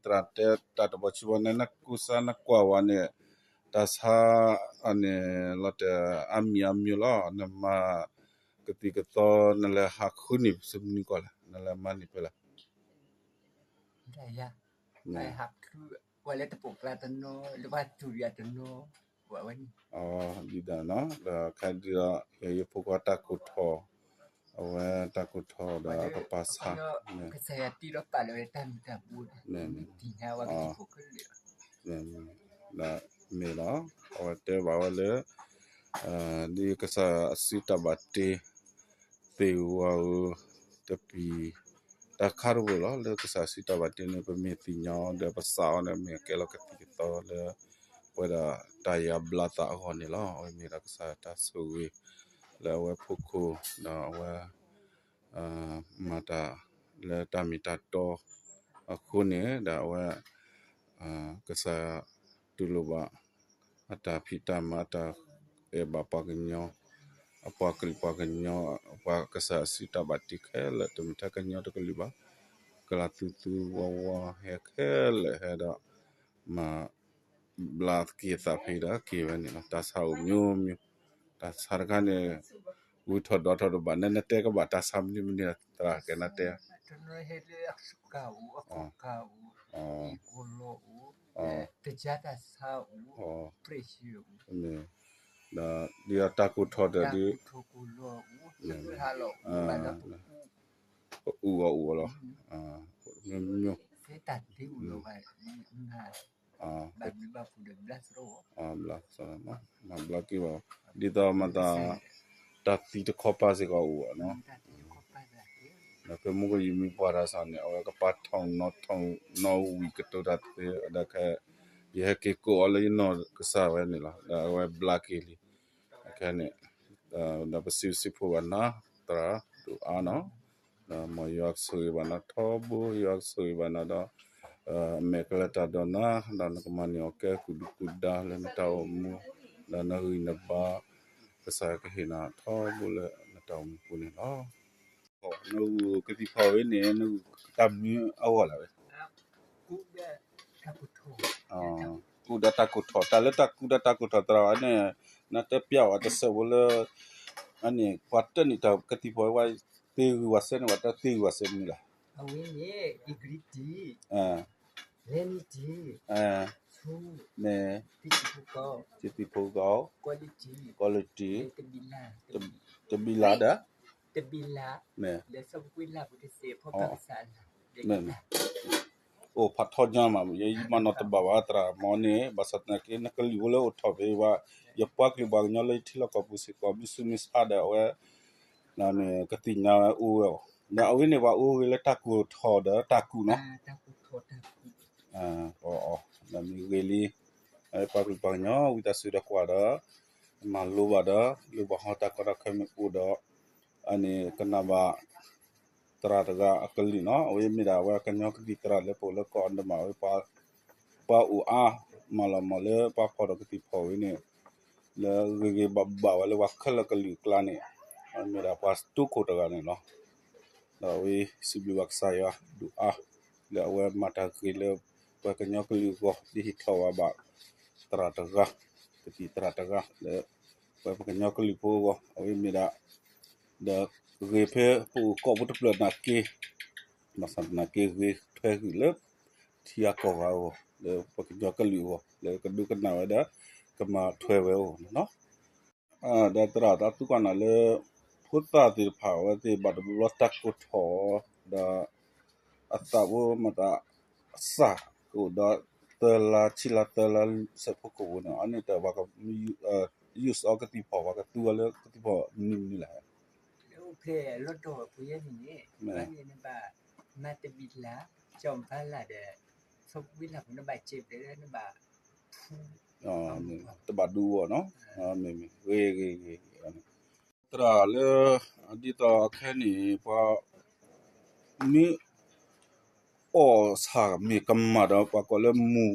သရၣ်တဲတၢ်တဘီဆံဘီန့ၣ် နကူစါနကွၢ်ဝဲန့ၣ် တၢ်ဆါအန့ၣ်လီၤတဲာ်အါမံၤအါမံၤလီၤ. နမၤကသံၣ်ကသီ နလဲၤဟးခုန့ၢ်ဆူမနုၤကီၢ်လဲၣ်, နလဲၤမၤန့ၢ်ဖဲလဲၣ်. ဒ်န့ၣ် ဒီးခဲဒုးဒီး ယဖိခွါတၢ်ကိၢ်ထီၣ်, အဝဲတၢ်ကိၢ်ထီၣ်ဒီးကပာ်ဆါ ဒီးမ့ၢ်လီၤ, အဝဲတဲဘၣ်ဝဲလၢ ဒ်ကစၢ်အစုတၢ်ဘၣ်တ့သ့ၣ်ဧိၤဝဲဧိၤ တပံၤ တၢ်ခါတဝဲၢ်လီၤ. လၢကစၢ်စုတၢ်ဘၣ်တ့န့ၣ် ပမ့ၢ်သ့ၣ်ညါအီၤဒီးပစးအီၤန့ၣ် မ့ၢ်ကဲလီၤကသံၣ်ကသီလၢ ပဝဲဒၣ်တၢ်ယါဘျါသးအဂီၢ်န့ၣ်လီၤ. အဝဲမ့ၢ်ဒၣ်ကစၢ်တၢ်ဆိၣ်ဂ့ၤ လၢအဝဲဖီခိၣ် ဒီးအဝဲ မၤတၢ်လၢတၢ်မ့ၢ်တၢ်တီအဃိန့ၣ် ဒီးအဝဲ ကစၢ်တူၢ်လိာ်ဘၣ် အတၢ်ဖံးတၢ်မၤ အတၢ်အဲၣ်ဘၣ်ပှၤကညီ အပှၤကလုာ်ပှၤကညီ ပှၤကစၢ်အစုတၢ်ဘၣ်တ့ခဲလၢာ် တမ့ၢ်ထဲကညီတကလုာ်ဘၣ်, ကလၤသူသူဝီဝီဟဲခဲလၢာ်ဟဲဒီး မၤ ဘျါက့ၤသးဖဲဒီးက့ၤဝဲန့ၣ်လီၤ. တၢ်ဆါအိၣ်မျိုးမျိုး, တၢ်ဆါတခါန့ၣ် ဝံၤထီၣ်ဒီးထီၣ်တဘၣ် နနတဲကဘၣ်တၢ်ဆါမနုၤမနုၤ သရၣ်ကဲနတဲ ဒီးဒ်တၢ်ကိၢ်ထီၣ်ဒီးဒ် ပအူအီၣ်အူအီၣ်လီၤ, မ့ၢ်မ့ၢ် မၤဘျါက့ၤဘၣ်, ဒ်သိးမၤသး တၢ်သံတခီပၤစ့ၢ်ကီးအိၣ်ဘၣ်နီၤ, ဒီးဖဲမုၢ်ကယုၢ်မံပှၢ်တၢ်ဆါန့ၣ် အဝဲကပာ်ထီၣ်နီၣ်ထီၣ်နီၣ်ဝံၤကတိၤတၢ်သ့ ဒီးခဲ ယဟဲက့ၤကိးအီၤလၢယနီၢ်ကစၢ်ဝဲန့ၣ်လီၤ. ဒီးအဝဲဘျါက့ၤလံ, ခဲန့ၣ် ဒီးပစံးစံးဖိဘၣ်နၤ သရၣ်ဒိၣ်အါနီၤ, ဒီးမ်ယွၤကဆိၣ်ဂ့ၤဘၣ်နၤထီဘိ ယွၤကဆိၣ်ဂ့ၤဘၣ်နၤဒီး အမဲာ်ကလၢတၢ်ဒီးနၤ ဒီးနကမၤန့ၢ်အီၤကဲကူၣ်ဒူကူၣ်ဒါလၢနတၢ်အိၣ်မူ, ဒီးနဂံၢ်နဘါ ကစၢ်ကဟ့ၣ်နၤထီဘိလၢနတၢ်အိၣ်မူပူၤန့ၣ်လီၤ. နဂုာ်ကသံၣ်ဖီၣ်ဝဲန့ၣ် နဂုာ်တၢ်မနုၤအဂီၢ်လဲၣ်ဝဲ, ကူၣ်ဒီးတၢ်ကိၢ်ထီၣ် တၢ်လၢတၢ်ကူၣ်ဒီးတၢ်ကိၢ်ထီၣ်သရၣ်ဝဲန့ၣ် နတဲပျးဝဲတစဲးဖိလၢ အန့ၣ် ပှၤတၢၢ်န့ၢ်တၢ်ကသံၣ်ဖီၣ်ဝဲ သ့ဂုာ်ဝဲစဲန့ၣ် ပှၤတၢၢ်သ့ဂုာ်ဝဲစဲမနုၤလဲၣ်, အဝဲန့ၣ် ingredient လဲနံၣ်တံၢ် မ့ၢ် တံၢ်သံၣ်ဖိကီၢ် quality တဘံၣ်လါဒီး တဘံၣ်လါ မ့ၢ် အိၣ်ဖးထီညါမး ယမၤနီၣ်တဘၣ်ဘၣ်သရၣ်မ့ၢ်န့ၣ် ဘၣ်ဆၣ်သနာ်က့ နကလုၢ်ဖိလၢအိၣ်ထီၣ်ဖဲဘၣ် ယပှၤကလုာ်ပှၤကညီလၢယထံလီၢ်ကီၢ်ပူၤစ့ၢ်ကီး မ့ၢ်ဆူးမ့ၢ်ဆါဒီးအဝဲ ကသ့ၣ်ညါဝဲအိၣ်ဝဲအီၤ ဒီးအဝဲန့ၣ်ပှၤအိၣ်ဂ့ၤလၢတၢ်ကိၢ်ထီၣ်ဒီးတၢ်ကူၣ်နီၤ ဒီးမ့ၢ်ဂ့ၤလံ ပှၤကလုာ်ပှၤကညီ ဝံသးစူၤဒီးကွၢ်ဒီး မၤလိဘၣ်ဒီး လိၣ်ဘၣ်ဟီတၢ်ကီတၢ်ခဲမ့ၢ်အိၣ်ဒီး အန့ၣ်ကနၣ်ဘၣ် သရၣ်တဂၤအကလုၢ်နီၤ အဝဲမ့ၢ်ဒၣ်အဝဲကညီကသံၣ်သရၣ်လၢပအိၣ်လၢကီၢ်အါဒမးဝဲ ပှၤအိၣ်အါမးလီၤမးလၢပှၤဖီၣ်ဒီးကသံၣ်ဖီၣ်ဝဲန့ၣ် လၢဂ့ၤဂ့ၤဘၣ်ဘၣ်ဝဲလၢပှၤခဲလၢာ်ကလုာ်အကျါန့ၣ် အမ့ၢ်ဒၣ်ပှၤစတူခိၣ်တဂၤန့ၣ်လီၤ. ဒီးအဝဲစံးဘျုးဘၣ်ကစၢ်ယွၤဒိၣ်အါ လၢအဝဲမၤတၢ်ဂ့ၤလၢ ပှၤကညီကလုာ်အဂီၢ် ဒ်ဟ့ၣ်ထီၣ်ဝဲဘၣ် သရၣ်တဂၤ ကသံၣ်သရၣ်တဂၤ လၢ ပှၤပကညီကလုာ်ဖိအဂီၢ် အဝဲမ့ၢ်ဒၣ် ဒီးဂ့ၤဖဲပအိၣ်ကီၢ်ဖိတဖျၢၣ်နာ်က့ ဘၣ်ဆၣ်သနာ်က့ဂ့ၤထွဲဂုာ်လၢ ထံဂၤကီၢ်ဂၤအဂီၢ် လၢပကညီကလုာ်အဂီၢ် လၢကဒိကနၣ်ဝဲဒီး ကမၤထွဲဝဲအဂီၢ်န့ၣ်လီၤ. ဒီးသရၣ်တၢ်သံကွၢ်နၤလၢ ဖိသၣ်သ့ၣ်တဖၣ် အဝဲသ့ၣ်ဘၣ်တဘျီဘျီတၢ်ကိၢ်ထီၣ်ဒီး အသးဖိမၤသး စၢ်ကအိၣ်ဒီး သၢလါဆံလါသၢလါစဲးဖိကအိၣ်န့ၣ် အန့ၣ်တၢ်ပှၤက use အီကသံၣ်ဖီၣ် ပှၤကသူအီၤလၢကသံၣ်ဖီၣ်မနုၤမနုၤလဲၣ်. အိၣ်ဖဲလီၢ်တီၢ်ပူၤယဲန့ၣ်န့ၣ် နဘၣ်မၤတဘံၣ်လါ ကၠီၣ်ဘါလၢ်ဒီး ဆီၣ်ဝံလၢ်ပူၤ နဘၣ်စဲးဘျဲးလၢနဘၣ်ဖူ တဘၣ်ဒူအီၤနီၤ မ့ၢ်မ့ၢ်ဂ့ၤဂ့ၤဂ့ၤ သရၣ်လၢ ဒ်သိးအခဲန့ၣ် ပှၤ မ့ၢ် အီၣ်ဆၣ်မ့ၢ်ကမၣ်ဒီး ပှၤကိးလၢမူၤ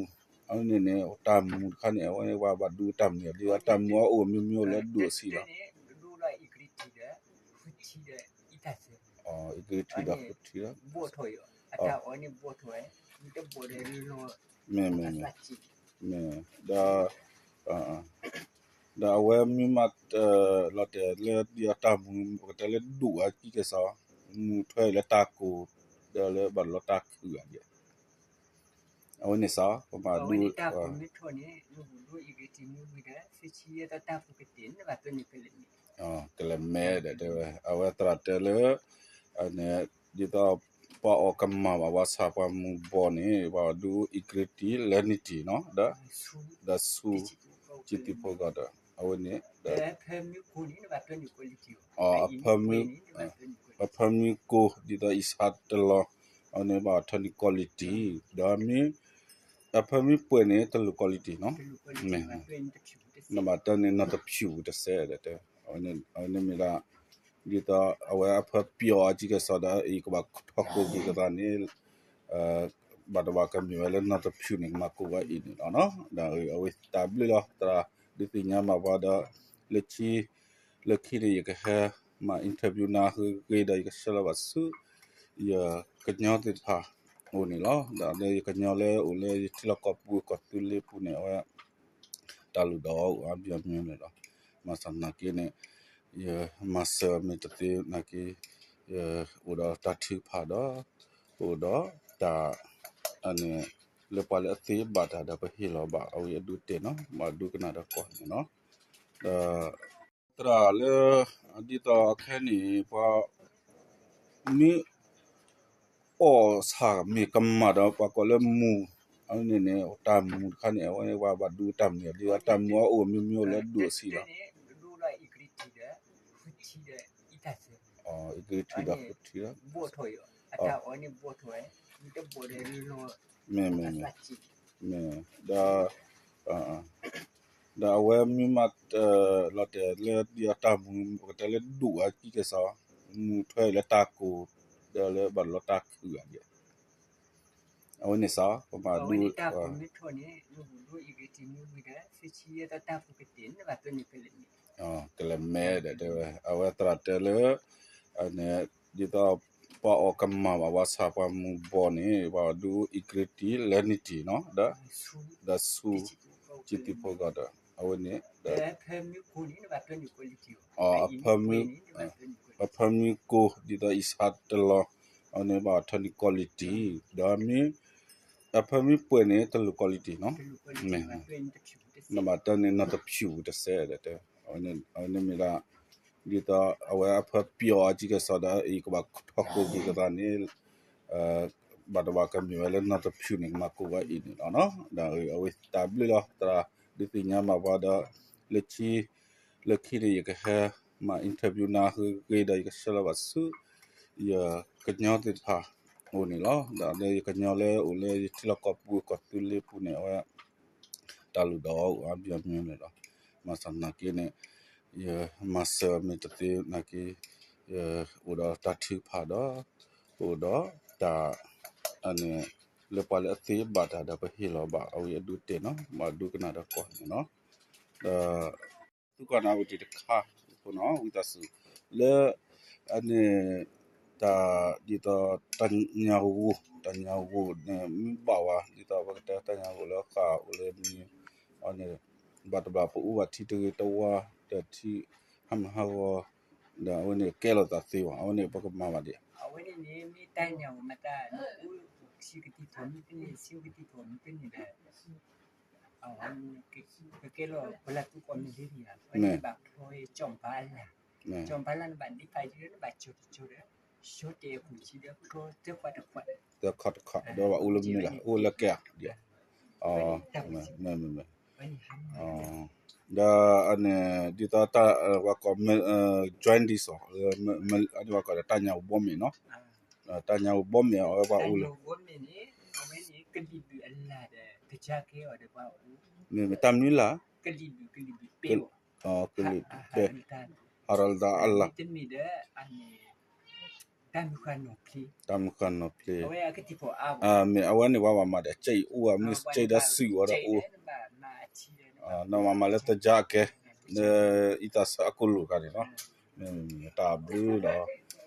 အဝဲန့ၣ်န့ၣ် တၢ်မူၤတခါန့ၣ် အဝဲပှၤဘၣ်ဒူတၢ်မူၤ ဒ်သိးတၢ်မူၤအအိၣ်မ့ၢ်မ့ၢ်အိၣ်လၢဒိၣ်အဆံးလီၤ. အံၤကထံၣ်ဒီးဃုထံၣ်ဒီး အတၢ်အီန့ၣ်ဘှီထီၣ်ဝဲ မ့ၢ် မ့ၢ် မ့ၢ် ဒီး ဒီးအဝဲမ့ၢ်မး လီၤတဲာ်လၢဒ်အတၢ်မူ ပကတဲလၢဒူၣ်အကံၢ်ကဲစီ မူထွဲလၢတၢ်ကိး ဒီးလၢဘၣ်လီတၢ်ခုၣ်အဂ့ၢ် အဝဲန့ၣ်စီ ပမၤဒူ ကလဲၤမဲဒီးတဲဝဲ အဝဲသရၣ်တဲလၢ ဒ်သိး ပှၤအီၣ်ကမၣ်ဘၣ်ပှၤဆၣ်ပှၤမူဘီန့ၣ် ပှၤဒူ integrity လၢ နံၣ်တံၢ်နီၤ ဒီး ဒီးဆူ ကံၢ်တံၢ်ဖိဂီၢ်ဒီး အဝဲန့ၣ် အဖၢမုၢ်ကိၢ် ဒ်သိးအံၤဆါတလီၤ အဝဲန့ၣ်ဘၣ်အီၤ turn quality ဒီးမ့ၢ် အဖၢမုၢ်ပှဲၤန့ၣ် တလူး quality နီၤ မ့ၢ် နဘၣ်တၢ်န့ၣ် နီၢ်တဖၠူၣ်တစဲးဒီးတဲ အဝဲန့ၣ်မ့ၢ်ဒၣ် ဒ်သိးအဝဲအဖၢပျီအကံၢ်ကဲစီဒီး အံၤကဘၣ်ထီၣ်ကိးက့ၤကသးန့ၣ် ဘၣ်တဘၣ်ကမ့ၢ်ဝဲလၢနီၢ်တဖၠူၣ်န့ၣ် ကမၤကိးဝဲအံၤန့ၣ်လီၤနီၤ ဒီးအဝဲတၢ်ဘျုးလီၤ သရၣ်ဒုးသ့ၣ်ညါဘၣ်ပှၤဒီး လၢခံ လၢခံန့ၣ် ယကဟဲမၤ interview နၤဂ့ၤဂ့ၤဒီး ယကဆှၢလီၤဘၣ်ဆူ ယကညီသ့ၣ်တဖၣ်အိၣ်န့ၣ်လီၤ. ဒီးလၢယကညီလၢအိၣ်လၢယထံလီၢ်ကီၢ်ပူၤ ကီၢ်သူလ့ၤပူၤန့ၣ် အဝဲ တၢ်လုၢ်ဒီးအါဘျီမ့ၢ်န့ၣ်လီၤ. မၤစၢၤနာ်က့န့ၣ် ယမၤစၢၤမ့ၢ်တသ့နာ်က့ ယအိၣ်ဒီးတၢ်ထုကဖၣ်ဒီး အိၣ်ဒီးတၢ် အန့ၣ် လၢပှၤလၢအသ့ဘၣ်တၢ်ဒီးပဟ့ၣ်လီၤဘၣ် အဝဲအဒိတဲာ်နီၤ ဘၣ်ဒိကနၣ်ဒီးကွၢ်န့ၣ်နီၤ ဒီး သရၣ်လၢ ဒ်သိးအခဲန့ၣ် ပှၤ မ့ၢ် အီၣ်ဆၣ်မ့ၢ်ကမၣ်ဒီး ပှၤကိးလၢမူၤ အဝဲန့ၣ်န့ၣ် တၢ်မူၤတခါန့ၣ် အဝဲပှၤဘၣ်ဒိတၢ်မူၤ ဒ်သိးတၢ်မူၤအအိၣ်မ့ၢ်မ့ၢ်အိၣ်လၢဒိၣ်အဆံးလီၤ. အံၤကထံၣ်ဒီးဃုထံၣ်ဒီး မ့ၢ် မ့ၢ် မ့ၢ် ဒီး ဒီးအဝဲမ့ၢ်မး လီၤတဲာ်လၢဒ်အတၢ်မူၤ ပကတဲလၢဒိၣ်အကံၢ်ကဲစီ မူၤထွဲလၢတၢ်ကိး ဒီးလၢဘၣ်လီတၢ်ခုၣ်အဂ့ၢ် အဝဲန့ၣ်စီ ပမၤဒူ ကလဲၤမဲဒီးတဲဝဲ အဝဲသရၣ်တဲလၢ ဒ်သိး ပှၤအီၣ်ကမၣ်ဘၣ်ပှၤဆၣ်ပှၤမူဘီန့ၣ် ပှၤဒူ integrity လၢ နံၣ်တံၢ်နီၤ ဒီး ဒီးဆူ ကံၢ်တံၢ်ဖိဂီၢ်ဒီး အဝဲန့ၣ် ဒီး အဖၢမုၢ် အဖၢမုၢ်ကိၢ် ဒ်သိးအံၤဆါတလီၤ အဝဲန့ၣ်ဘၣ်အီၤ turn quality ဒီးမ့ၢ် အဖၢမုၢ်ပှဲၤန့ၣ် တလူး quality နီၤ မ့ၢ် နဘၣ်တၢ်န့ၣ် နီၢ်တဖၠူၣ်တစဲးဒီးတဲ အဝဲန့ၣ်မ့ၢ်ဒၣ် ဒ်သိးအဝဲအဖၢပျီအကံၢ်ကဲစီဒီး အံၤကဘၣ်ထီၣ်ကိးက့ၤကသးန့ၣ် ဘၣ်တဘၣ်ကမ့ၢ်ဝဲလၢနီၢ်တဖၠူၣ်န့ၣ် ကမၤကိးဝဲအံၤန့ၣ်လီၤနီၤ ဒီးအဝဲတၢ်ဘျုးလီၤ သရၣ်ဒုးသ့ၣ်ညါဘၣ်ပှၤဒီး လၢခံ လၢခံန့ၣ် ယကဟဲမၤ interview နၤဂ့ၤဂ့ၤဒီး ယကဆှၢလီၤဘၣ်ဆူ ယကညီသ့ၣ်တဖၣ်အိၣ်န့ၣ်လီၤ. ဒီးလၢယကညီလၢအိၣ်လၢယထံလီၢ်ကီၢ်ပူၤ ကီၢ်သူလ့ၤပူၤန့ၣ် အဝဲ တၢ်လုၢ်ဒီးအါဘျီမ့ၢ်န့ၣ်လီၤ. မၤစၢၤနာ်က့န့ၣ် ယမၤစၢၤမ့ၢ်တသ့နာ်က့ ယအိၣ်ဒီးတၢ်ထုကဖၣ်ဒီး အိၣ်ဒီးတၢ် အန့ၣ် လၢပှၤလၢအသ့ဘၣ်တၢ်ဒီးပဟ့ၣ်လီၤဘၣ် အဝဲအဒိတဲာ်နီၤ ဘၣ်ဒိကနၣ်ဒီးကွၢ်န့ၣ်နီၤ ဒီး သုကွၢ်နၢ်ဝံၤတံၢ်တခါ ဖိနီၤ ဝံသးစူၤ လၢ အန့ၣ် တၢ် ဒ်သိးတၢ်ညါဂိၢ် တၢ်ညါဂိၢ်န့ၣ် မ့ၢ်ဘၣ်ဝဲ ဒ်သိးပကတဲတၢ်ညါဂိၢ်လၢဃာ်အိၣ်လၢမံၤ အန့ၣ် ဘၣ်တဘၣ်ပအိၣ်ဘၣ်ထံတဂ့ၤတဝါ ဒီးထံ ဟးမုၢ်ဟးဂီၤ ဒီးအဝဲန့ၣ်ကဲလိာ်သးသ့ဝဲ အဝဲန့ၣ်ပကမၤဘၣ်ဒံး အဝဲန့ၣ်န့ၣ် မ့ၢ်တၢ်ညါဂိၢ်မးတၢ် နအိၣ်ထံကသံၣ်ဖိမ့ၢ်တန့ၢ် ထံကသံၣ်ဖိမ့ၢ်တန့ၢ်ဒီး ကကဲလီၤပလၢ်သူကီၢ်မ့ၢ်လ့ဒံးဧါ ပှၤန့ၣ်ဘၣ်ဖျီကၠီၣ်ဘါလၢ် ကၠီၣ်ဘါလၢ် နဘၣ်ဒ့ဖးယံၤလၢနဘၣ်ကၠီၣ်တကၠီၣ်ဒီး ကၠီၣ်တဲာ်အပူၤဆံဒီး ဖျီသၢခွးတခွး သၢခွးတခွး ဒီးဘၣ်အိၣ်လၢမနုၤလဲၣ် အိၣ်လၢကဲဧါ မ့ၢ် မ့ၢ် မ့ၢ် ဒီးအန့ၣ် ဒ်သိးတၢ် ပှၤကိး joint dish အီၤ အန့ၣ်ပှၤကိးဒီးတၢ်ညါဂိၢ်ဘီမ့ၣ်နီၤ တၢ်ညါဂိၢ်ဘီမ့ၣ် အဝဲပှၤအိၣ်လၢ မ့ၢ်မ့ၢ်တၢ်မနုၤလၢ် ကလံၤဒုးပဲ ဟရလ်ဒၣ်အလၢ် တၢ်မုၢ်ဃၢ်နီၢ်ဖျ့ မ့ၢ်အဝဲန့ၣ် ပှၤဘၣ်မၤဒီး ကၠဲးအံၤအိၣ်ဧါ မ့ၢ်ကၠဲးဒီးစုၣ်ဝဲဒီးအိၣ် နမၤမၤလၢတယါကဲ လၢအံသးစၢ်အကိၣ်လိာ်တခါန့ၣ်လီၤ တၢ်ဘျုးဒီး န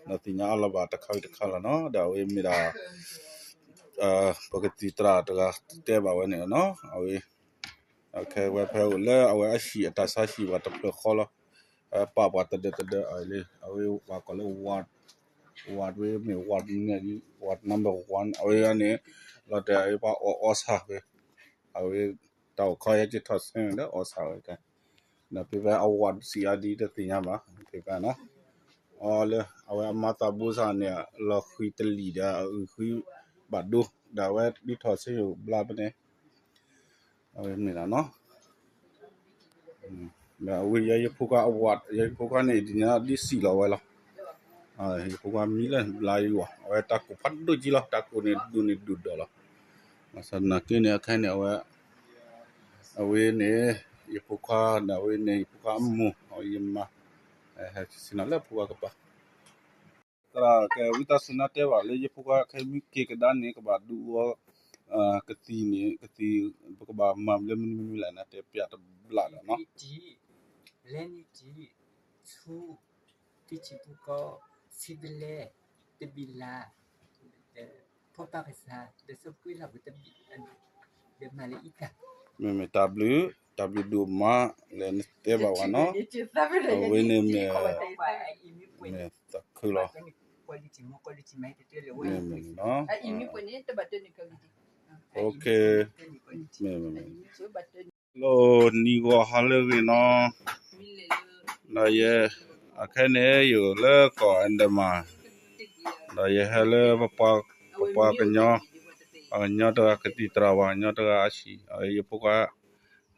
သ့ၣ်ညါအီၤလီၤဘၣ်တခါဝံၤတခါလီၤနီၤ ဒီးအဝဲမ့ၢ်ဒၣ် ပကသံၣ်သရၣ်တဂၤတဲဘၣ်ဝဲန့ၣ်လီၤနီၤ, အဝဲ အခဲဝဲဖဲအိၣ်လၢအဝဲအဟံၣ်အတၢ်ဆါဟံၣ်ပှၤတဖျၢၣ်ဃီလီၤ, ပာ်ပှၤတဒၢးတဒၢးအီၤလံ, အဝဲပှၤကိးလၢ ward, ward ဝဲမ့ၢ် ward န့ၣ် ward number one အဝဲန့ၣ်, လီၤတဲာ်အဝဲပှၤအီၣ်အီစၢ်ဖဲ အဝဲ တၢ်အိၣ်ခီယဲၢ်က့ၤထီၣ်ဆၢန့ၣ်လၢအီစၢ်ဝဲကဲ, ဒီးဖဲဖဲအ ward စံးအါဒ်တသ့ၣ်ညါဘၣ်, ဖဲဖဲနီၤ, အီလၢ အဝဲအမၤသးဘိစၢ်န့ၣ် လီၤဃံတလံာ်ဒီးအုၣ်ဃံဘၣ်ဒိ, ဒီးအဝဲဒ်ထီၣ်ဆၢယိာ်ဘျါဖဲန့ၣ်, အဝဲမ့ၢ်ဒၣ်နီၤ ဒီးအဝဲယဲယဖိခွါအ ward, ယဲယဖိခွါန့ၣ် ဒ်န့ၣ်ဒ်စံၣ်လီၤဝဲလီၤ, ယဖိခွါမံလၢဘျါယွၤ, အဝဲတၢ်ကိၢ်ဖးဒိၣ်ကံလီၤ, တၢ်ကိၢ်န့ၣ်ဒိၣ်န့ၣ်ဒိၣ်ဒီးလီၤ, ဘၣ်ဆၣ်သနာ်က့န့ၣ် အခဲန့ၣ် အဝဲ အဝဲန့ၣ် ယဖိခွါဒီးအဝဲန့ၣ် ယဖိခွါအမိၢ် အဝဲယမါ, ဟဲဆ့ၣ်နီၤလၢဖိခွါကပၤ, သရၣ်ကဲ ဝံသးစူၤနၤတဲဘၣ်လၢ ယဖိခွါခဲမုၢ်က့ၤကဒါန့ၣ် ကဘၣ်ဒုးအီၤ ကသံၣ်န့ၣ် ကသံၣ် ပကဘၣ်မၤလၢမနုၤမနုၤလဲၣ် နတဲပျးတဘျးဒီးနီၤ, လဲနံၣ်တံၢ် ဆူ တဆံပူၤကီၢ် ဆံတလဲ တဘံၣ်လါ ဒီး ဖိပၢ်ကစၢ် ဒီးစကွံလၢပတဘံၣ် ဒီးမၤလၢအံၤတၢ် မ့မ့ၢ်တၢ်ဘျုး တၢ်ဘျုးဒိၣ်မး လၢနတဲဘၣ်ဝဲနီၤ, အဝဲန့ၣ်မ့ၢ် မ့ၢ်သးခုလီၤ, မ့မ့ၢ်နီၤ, မ့မ့ၢ် လၢနံၤဂီၤဟါလၢအဂ့ၤနီၤ, ဒီးယဲ အခဲန့ၣ် ယအိၣ်လၢကီၢ်အဒဲမး, ဒီးယဟဲလၢ ပပှၤကညီ, ပှၤကညီတဂၤကသံၣ်သရၣ် ပှၤကညီတဂၤအဟံၣ်, ယဖိခွါ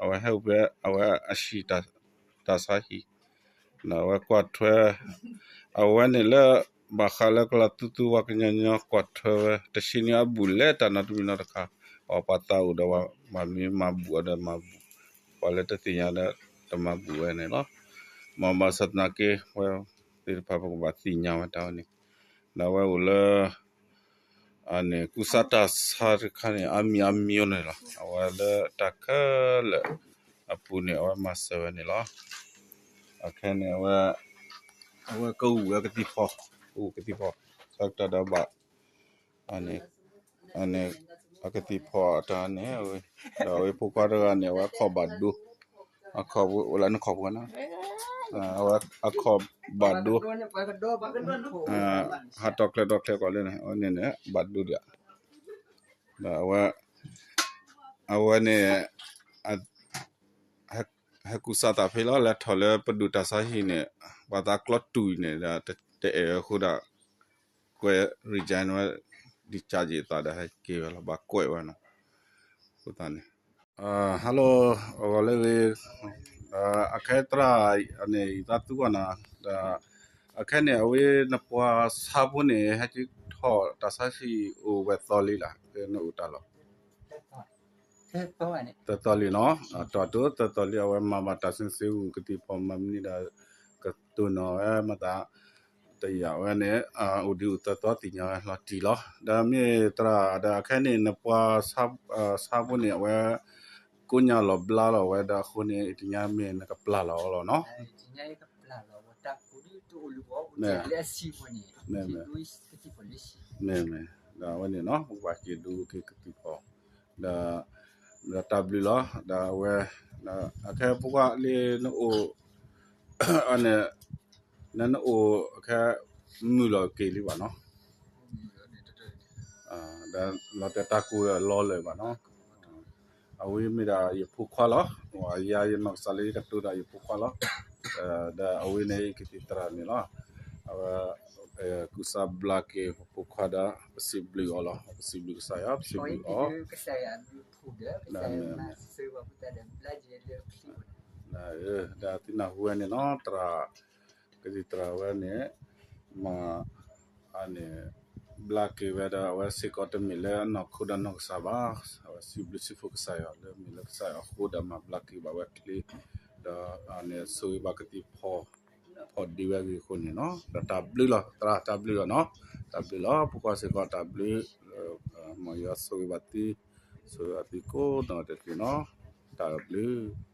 အဝဲဟဲအိၣ်ဖဲ အဝဲအဟံၣ် တၢ်ဆါဟံၣ်, ဒီးအဝဲကွၢ်ထွဲ အဝဲန့ၣ်လၢ ဘၣ်ဃးလၢကလီၤသူသူ ပှၤကညီညီကွၢ်ထွဲဝဲ တဆံနံၣ်အဘူၣ်လဲၤတၢ်နီတမံၤနီတခါ, အပှၤသးအိၣ်ဒီး ပှၤမ့ၢ်မၤဘူၣ်အီၤဒီးမၤဘူၣ်, ပှၤလၢတသ့ၣ်ညါဒီး တမၤဘူၣ်ဝဲန့ၣ်လီၤ, မ်ဘၣ်ဆၣ်သနာ်က့ ဝဲသ့ၣ်တဖၣ် ပကဘၣ်သ့ၣ်ညါဝဲတၢ်ဝဲန့ၣ်, ဒီးအဝဲအိၣ်လၢ အန့ၣ် ကူစါတၢ်ဆါတခါန့ၣ် အါမံၤအါမံၤန့ၣ်လီၤ, အဝဲလၢတၢ်ခဲလၢာ်အပူၤန့ၣ် အဝဲမၤစၢၤဝဲန့ၣ်လီၤ, အခဲန့ၣ် အဝဲ အဝဲကဂုာ်ဝဲကသံၣ်ဖီ, ကဂုာ်ကသံၣ်ဖီ, ဆၢကတီၢ်ဒီးဘၣ် အန့ၣ် အန့ၣ် အကသံၣ်ဖီအတၢ်န့ၣ် ဒီးအဝဲဖိခွါတဂၤန့ၣ် အဝဲအခီၣ်ဘၣ်ဒိ, အခီၣ်ဝဲလၢနခီၣ်ပှဲၤနီၤ, အဝဲအခီၣ်ဘၣ်ဒိ, ဟးတီၢ်ချဲတီၢ်ချဲကီးလၢန့ၣ် အဝဲန့ၣ်န့ၣ် ဘၣ်ဒိဒံး, ဒီးအဝဲ အဝဲန့ၣ် ဟဲကူစါသးဖဲလီၤ လဲၤထီၣ်လၢပဒိၣ်တၢ်ဆါဟံၣ်န့ၣ်, ပှၤသးကျီတူၢ်အံၤန့ၣ်ဒီး တအဲၣ်အဃိဒီး ကွဲး resign ဝဲ discharge အသးဒီးဟဲက့ၤဝဲလီၤ ဘၣ်ကွဲးဝဲနီၤ, အဃိသတးန့ၣ် hello အဂီၢ်လၢဂ့ၤ, ဒီးအခဲသရၣ်န့ၣ် ယသးသူဂီၢ်နၤ, ဒီးအခဲန့ၣ် အဝဲနပှၤဆါဖိန့ၣ် ဟဲက့ၤထီၣ်တၢ်ဆါဟံၣ်အိၣ်ဝဲသီလံလၢ နအိၣ်တၢ်လီၢ် သၢသီလံနီၤ, တီၢ်တိၢ်သၢသီလံ အဝဲမၤဘၣ်တၢ်စုဆ့ဝူၤ ကသံၣ်ဖီမၤမနုၤဒီး ကတိၢ်နီၣ်ဝဲမၤသး တယာ်ဝဲန့ၣ် အိၣ်ဒံးအိၣ်သၢသီသ့ၣ်ညါဝဲလီၤတံၢ်လီၤ. ဒီးမ့ၢ်သရၣ်ဒီးအခဲန့ၣ် နပှၤဆါဖိန့ၣ် အဝဲကိးညါလီၤဘျါလီၤဝဲဒီးအဃိန့ၣ် တညါမ့ၢ်နကပျၢ်လီၤအီၤလီၤနီၤ. မ့ၢ် မ့ၢ် ဒီးအဝဲန့ၣ်နီၤ ပကဘၣ်က့ၤဒိက့ၤကသံၣ်ဖီ ဒီး ဒီးတၢ်ဘျုးလီၤ ဒီးအဝဲ အခဲဖိခွါလၢနအိၣ် အန့ၣ် နနအိၣ်အခဲ မုာ်လီၤက့ၤလံဘၣ်နီၤ ဒီးလီၤတဲာ်တၢ်ကိၢ်လီၤလၢာ်ဘၣ်နီၤ အဝဲမ့ၢ်ဒၣ်ယဖိခွါလီၤ ယၤယနီၢ်ကစၢ်လၢယကတိၤဒၣ်ယဖိခွါလီၤ ဒီးအဝဲန့ၣ်ကသံၣ်သရၣ်န့ၣ်လီၤ အဝဲ ကူစါဘျါက့ၤပဖိခွါဒီး ပစံးဘျုးအီၤလီၤ ပစံးဘျုးကစၢ်ယွၤ ပစံးဘျုးအီၤ ဒီးသုနၢ်ဟူဝဲန့ၣ်နီၤ သရၣ် ကသံၣ်သရၣ်ဝဲန့ၣ် မ့ၢ် အန့ၣ် ဘျါက့ၤဝဲဒီး အဝဲစ့ၢ်ကီးတမ့ၢ်လၢအနီၢ်ခိဒီးနီၢ်ကစၢ်ဘၣ် အဝဲစံးဘျုးစံးဖှိၣ်ကစၢ်ယွၤလၢမ့ၢ်လၢကစၢ်ယွၤအဃိဒီးမၤဘျါက့ၤဘၣ်ဝဲချ့ ဒီးအန့ၣ်ဆိၣ်ဂ့ၤဘၣ်ကသံၣ်ဖီ ဖီဒ့ဝဲအဂ့ၢ်အဃိန့ၣ်နီၤ ဒီးတၢ်ဘျုးလီၤ သရၣ်တၢ်ဘျုးလီၤနီၤ တၢ်ဘျုးလီၤ ဖိခွါစ့ၢ်ကီးတၢ်ဘျုး မ်ယွၤဆိၣ်ဂ့ၤဘၣ်သု ဆိၣ်ဂ့ၤဘၣ်သုကိးနီၢ်တက့ၢ်နီၤ တၢ်ဘျုး